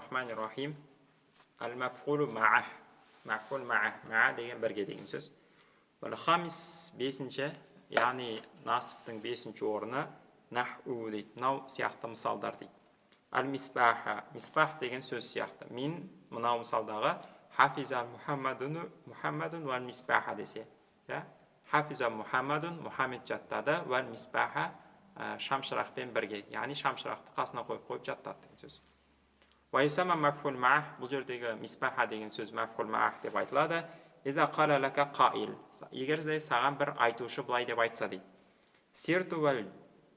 Бисмиллахи-рахмани-рахим. Әл-мафғулу ма'ах. Мафғул ма'ах. Ма'a деген бірге деген сөз. Вал-хамис бесінші, яғни насыптың бесінші орны наху дейді. Мынау сияқты мысалдар дейді. Әл-мисбаха. Мисбах деген сөз сияқты. Мин мынау мысалдағы хафиза Мухаммадун, Мухаммадун вал мисбаха десе. Я? Хафиза Мухаммадун, Мухаммед жаттады, вал мисбаха шамшырақпен бірге, яғни шамшырақты қасына қойып жаттады деген сөз. Ва юсамма мафғул ма'ах, бұл жердегі мисбаха деген сөз мафғул ма'ах деп айтылады. Иза қала лака қаил, егер де саған бір айтушы былай деп айтса дейді. Сирту вал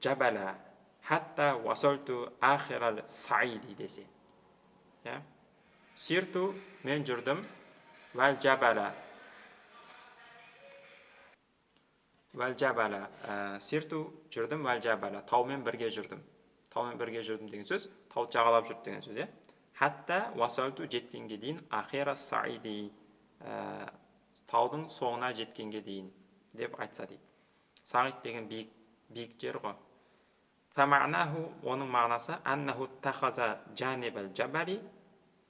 жабала хатта васалту ахирал саиди десе. Я? Сирту мен жүрдім, вал жабала. Вал жабала, сирту жүрдім, вал жабала, таумен бірге жүрдім. Таумен бірге жүрдім деген сөз, тау жағалап жүрді деген сөз, иә? Хатта васалту жеткенге дейін, ахира саиди, таудың соңына жеткенге дейін деп айтса дейді. Сағид деген биік, биік жер ғой. Фама'наху, оның мағынасы, аннаху тахаза жанибал жабали,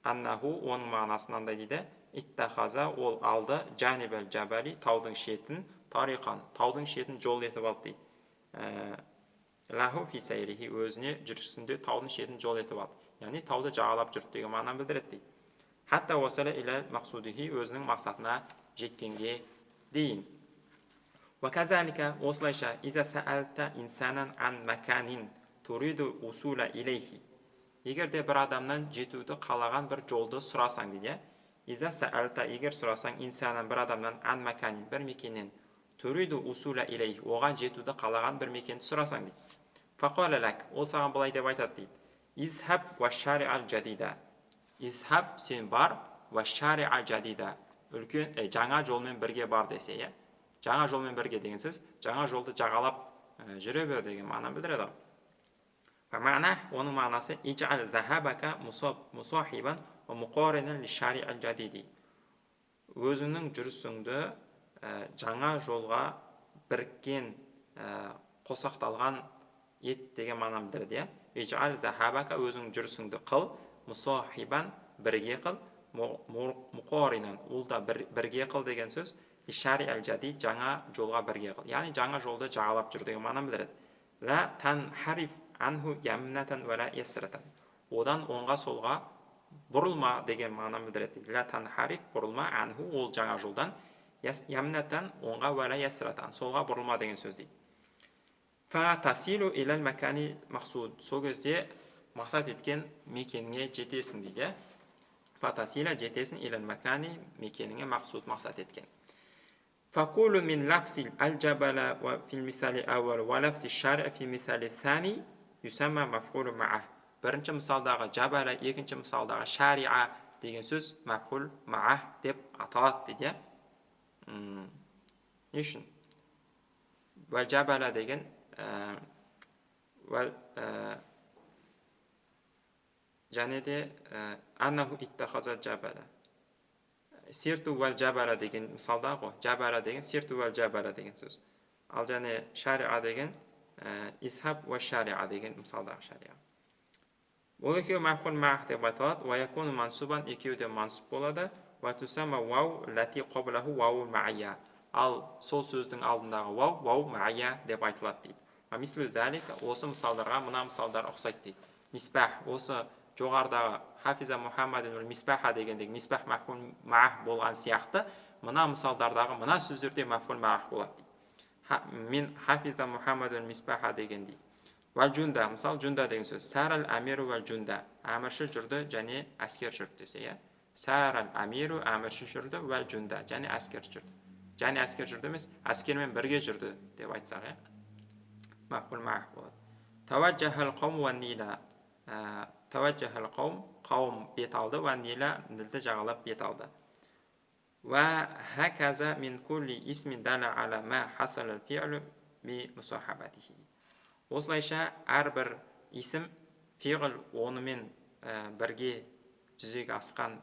аннаху, оның мағынасы мынандай дейді, иттахаза, ол алды, жанибал жабали, таудың шетін, тариқан, таудың шетін жол етіп алды дейді. Лаху фи сайрихи, өзіне жүрісінде таудың шетін жол етіп алды. Яғни тауды жағалап жүрді деген мағынаны білдіреді дейді. Хатта уасала иля мақсудихи, өзінің мақсатына жеткенге дейін. Уа казалика, осылайша, иза саалта инсанан ан маканин туриду усула илейхи. Егер де бір адамнан жетуді қалаған бір жолды сұрасаң дейді, иә? Иза саалта, егер сұрасаң, инсанан бір адамнан, ан маканин бір мекеннен, туриду усула илейхи, оған жетуді қалаған бір мекенді сұрасаң дейді. Фақала лак, ол саған былай деп айтады дейді. Изхаб ва шариал жадида. Изхаб, сен бар, ва шариал жадида, үлкен жаңа жолмен бірге бар десе, иә? Жаңа жолмен бірге деген сөз, жаңа жолды жағалап жүре бер деген мағынаны білдіреді. Фамана, оның мағынасы, ижал захабака мусахибан ва муқаринан ли шариал жадиди. Өзіңнің жүрісіңді жаңа жолға біріккен, қосақталған ет деген мағынаны білдіреді, иә? Ижал захабака, өзіңнің жүрісіңді қыл, мусахибан бірге қыл, муқаринан, ол да бірге қыл деген сөз, шари әл-жадид, жаңа жолға бірге қыл. Яғни жаңа жолды жағалап жүр деген мағынаны білдіреді. Ла танхариф анху ямнатан ва ла ясратан. Одан оңға солға бұрылма деген мағынаны білдіреді. Ла танхариф, бұрылма, анху, ол жаңа жолдан, ямнатан, оңға, ва ла ясратан, солға бұрылма деген сөз дейді. Фа тасилу илал макани мақсуд. Сол кезде мақсат еткен мекеніңе жетесің дейді. Фа тасила, жетесің, илал макани, мекеніңе, мақсуд, мақсат еткен. فَقُولُ مِنْ لَفْزِ الْجَبَلَ فِي الْمِثَالِ الْأَوَّلِ وَلَفْزِ الشَّارِعِ فِي الْمِثَالِ الثَّانِي يُسَمَّى مَفْعُولٌ مَعَهُ. Бірінші мысалдағы жабала, екінші мысалдағы шариа деген сөз мафғул маах деп аталады дейді. Не үшін? Уәл жабала деген, уәл, және де, аннаху иттахаза жабала. Сирту уәл жабала деген мысалда ғой. Жабала деген сирту уәл жабала деген сөз. Ал және шариа деген, исхаб уә шариа деген мысалдағы шариа. Ол екеуі мафғул маах деп аталады. Уә якуну мансубан, екеуі де мансуб болады. Уә тусамма вау лати қаблаху вау маия. Ал сол сөздің алдындағы вау, вау маия деп айтылады дейді. Уә мислу залика, осы мысалдарға мына мысалдар ұқсайды дейді. Мисбах, осы жоғарыдағы хафиза Мухаммадин уәл мисбаха дегендегі мисбах мафғул маах болған сияқты, мына мысалдардағы мына сөздерде мафғул маах болады дейді. Мен хафиза Мухаммадин уәл мисбаха деген дейді. Уәл жунда, мысал жунда деген сөз. Сарал амиру уәл жунда, әмірші жүрді және әскер жүрді десе, иә? Сарал амиру, әмірші жүрді, уәл жунда, және әскер жүрді. Және әскер жүрді емес, әскермен бірге жүрді деп айтсақ, иә? Мафғул маах болады. Таваджахал қаум уән нила. Таваджахал қаум, қауым бет алды, уә нила, нілді жағалап бет алды. Уә хаказа мин кулли исмин дала ала ма хасала фи'лу би мусахабатихи. Осылайша әрбір исім фиғл онымен бірге жүзеге асқан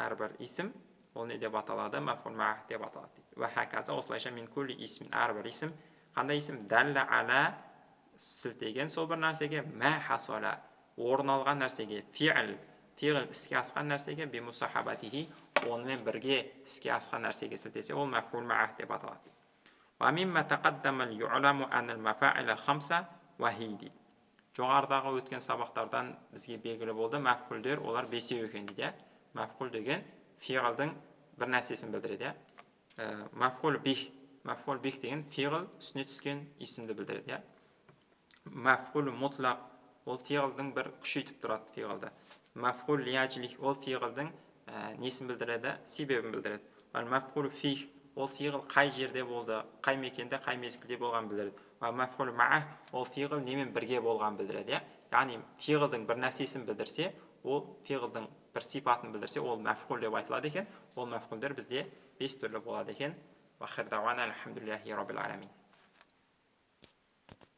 әрбір исім ол не деп аталады? Мафғул маах деп аталады дейді. Уә хаказа, осылайша мин кулли исмин, әрбір исім, қандай исім? Далла ала, сілтеген сол бір нәрсеге, мә хасала, орын алған нәрсеге, фи'л, Фиғыл іске асқан нәрсеге, бимусахабатихи, онымен бірге іске асқан нәрсеге сілтесе, ол мафғул маах деп аталады. Уа мимма тақаддама ю'ламу анал мафаила хамса уа хи дейді. Жоғарыдағы өткен сабақтардан бізге белгілі болды, мәфғулдер олар бесеу екен дейді. Мәфғул деген фиғылдың бір нәрсесін білдіреді. Мәфғул бих, мәфғул бих деген фиғыл үстіне түскен есімді білдіреді. Мәфғул мутлақ ол фиғылдың бір күшейтіп тұрады фиғылды. Мәфғул лиажлих ол фиғылдың несін білдіреді, себебін білдіреді. Ал мәфғул фих ол фиғыл қай жерде болды, қай мекенде, қай мезгілде болғанын білдіреді. Ал мәфғул маах ол фиғыл немен бірге болғанын білдіреді. Яғни фиғылдың бір нәрсесін білдірсе, ол фиғылдың бір сипатын білдірсе, ол мәфғул деп айтылады екен. Ол мәфғулдер бізде 5 түрлі болады екен. Уахир дауана альхамдулиллахи раббил аламин.